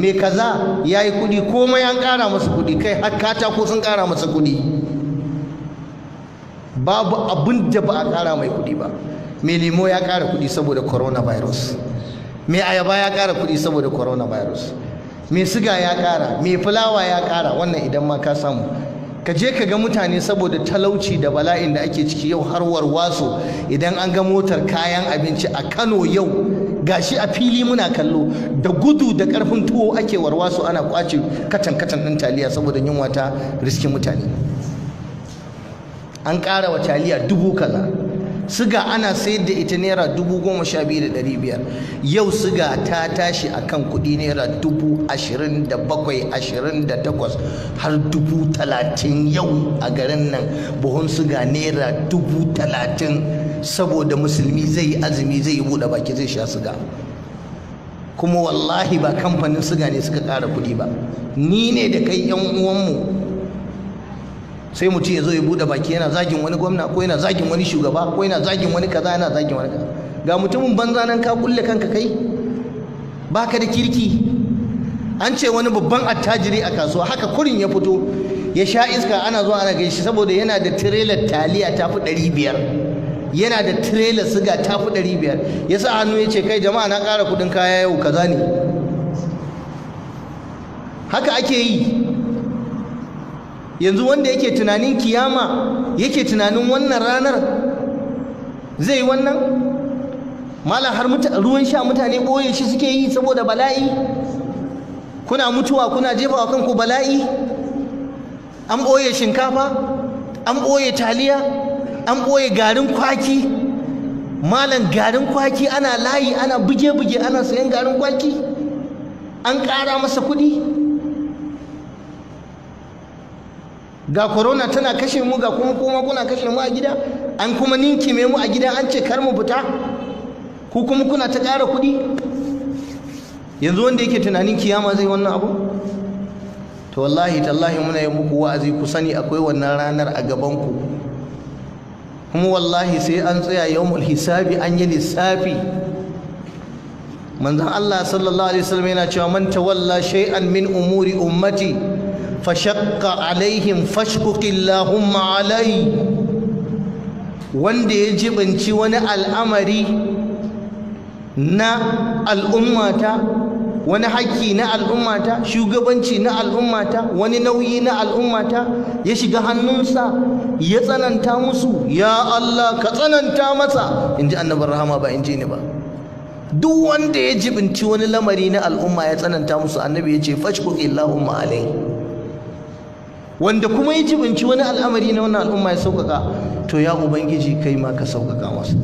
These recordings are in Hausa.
Mai kaza ya yi kuɗi, komai an ƙara masa kuɗi, kai har katako sun ƙara masa kuɗi. Babu abin da ba a ƙara mai kuɗi ba. Mai lemo ya ƙara kuɗi saboda coronavirus, mai ayaba ya ƙara kuɗi saboda coronavirus, mai siga ya ƙara, mai fulawa ya ƙara. Wannan idan ma ka samu ka je ka ga mutane saboda talauci da bala'in da ake ciki yau har warwaso. Idan an ga motar kayan abinci a Kano yau, gashi a fili muna kallo, da gudu da karfin tuwo ake warwaso ana kwace katan katan ɗin taliya saboda yunwa ta riskin mutane. An ƙara wa taliya 1000 kaza. Siga ana sayar da ita naira 12,500. Yau siga ta tashi akan kuɗi naira 27,000, 28,000 har 30,000 yau a garin nan. Buhun siga naira 30,000 saboda musulmi zai yi azumi, zai yi buɗe baki, zai sha siga. Kuma wallahi ba kamfanin siga ne suka ƙara kuɗi ba, ni ne da kai 'yan uwanmu. Sai mutum ya zo ya bude baki yana zagin wani gwamna, ko yana zagin wani shugaba, ko yana zagin wani kaza, yana zagin wani kaza. Ga mutumin banza nan ka kulle kanka, kai baka da kirki. An ce wani babban attajiri a kasuwa haka kurin ya fito ya sha iska, ana zuwa ana gaishe saboda yana da tirelar taliya tafi 500, yana da tirelar siga tafi 500. Ya sa hannu ya ce kai jama'a na ƙara kuɗin kaya yau kaza ne. Haka ake yi. Yanzu wanda yake tunanin kiyama, yake tunanin wannan ranar zai yi wannan malam, har ruwan sha mutane ɓoye shi suke yi saboda bala'i. Kuna mutuwa kuna jefa wa kanku bala'i. An ɓoye shinkafa, an ɓoye taliya, an ɓoye garin kwaki. Malam garin kwaki ana layi ana buge-buge ana sayan garin kwaki, an ƙara masa kuɗi. Ga corona tana kashe mu, ga kuma kuna kashe mu a gida, an kuma ninkime mu a gida, an ce kar mu fita, ku kuma kuna ta ƙara kuɗi. Yanzu wanda yake tunanin kiyama zai wannan abu? To wallahi tallahi muna yi muku wa'azi, ku sani akwai wannan ranar a gaban ku. Kuma wallahi sai an tsaya yawmul hisabi, an yi lissafi. Manzon Allah sallallahu alaihi wasallam yana cewa man tawalla shay'an min umuri ummati fashaqqa alaihim fashquqillahumma alai. Wanda ya jibinci wani al'amari na al'ummata, wani haƙƙi na al'ummata, shugabanci na al'ummata, wani nauyi na al'ummata ya shiga hannunsa ya tsananta musu, ya Allah ka tsananta masa, in ji annabin rahama, ba in ji ni ba. Duk wanda ya jibinci wani lamari na al'umma ya tsananta musu, annabi ya ce fashquqillahumma alai. Wanda kuma ya jibinci wani al'amari na wannan al'umma ya sauƙaƙa, to ya ubangiji kai ma ka sauƙaƙa masa.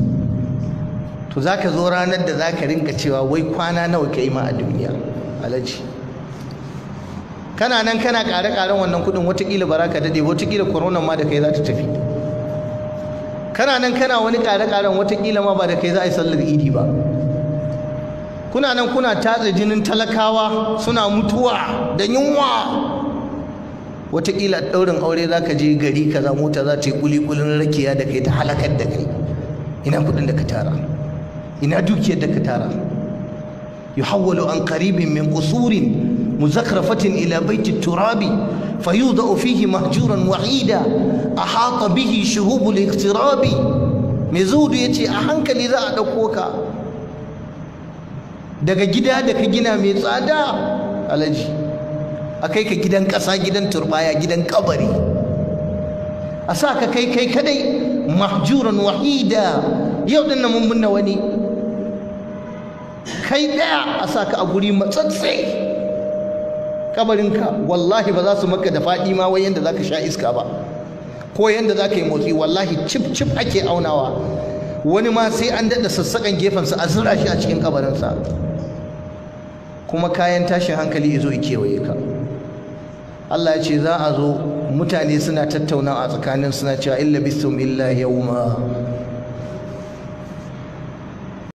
To za ka zo ranar da za ka rinka cewa wai kwana nawa ka yi ma a duniya alaji. Kana nan kana ƙare-ƙaren wannan kuɗin, watakila ba za ka daɗe, watakila corona ma da kai za ta tafi. Kana nan kana wani ƙare-ƙaren, watakila ma ba da kai za a yi sallar idi ba. Kuna nan kuna tatse jinin talakawa suna mutuwa da yunwa. Wataƙila ɗaurin aure za ka je gari kaza, mota za ta yi ƙuliƙulin rakiya da kai ta halakar da kai. Ina kuɗin da ka tara, ina dukiyar da ka tara. Yuhawwalu an qaribin min qusurin muzakrafatin ila baiti turabi fayudau fihi mahjuran wahida ahata bihi shuhubul iqtirabi. Mai zuhudu yace a hankali za a ɗauko ka daga gida da ka gina mai tsada alaji, a kai ka gidan ƙasa, gidan turbaya, gidan kabari, a sa ka kai kai kadai mahjuran wahida. Yau din nan mun binne wani kai daya, a sa ka a guri matsatse kabarinka, wallahi ba za su maka da faɗi ma wai yanda zaka sha iska ba ko yanda zaka yi motsi, wallahi cip cip ake aunawa. Wani ma sai an daɗa sassaƙan gefensa a zura shi a cikin kabarinsa. Kuma kayan tashin hankali ya zo ya kewaye ka. Allah ya ce za a zo mutane suna tattaunawa a tsakanin suna cewa illa bisum illa yawma.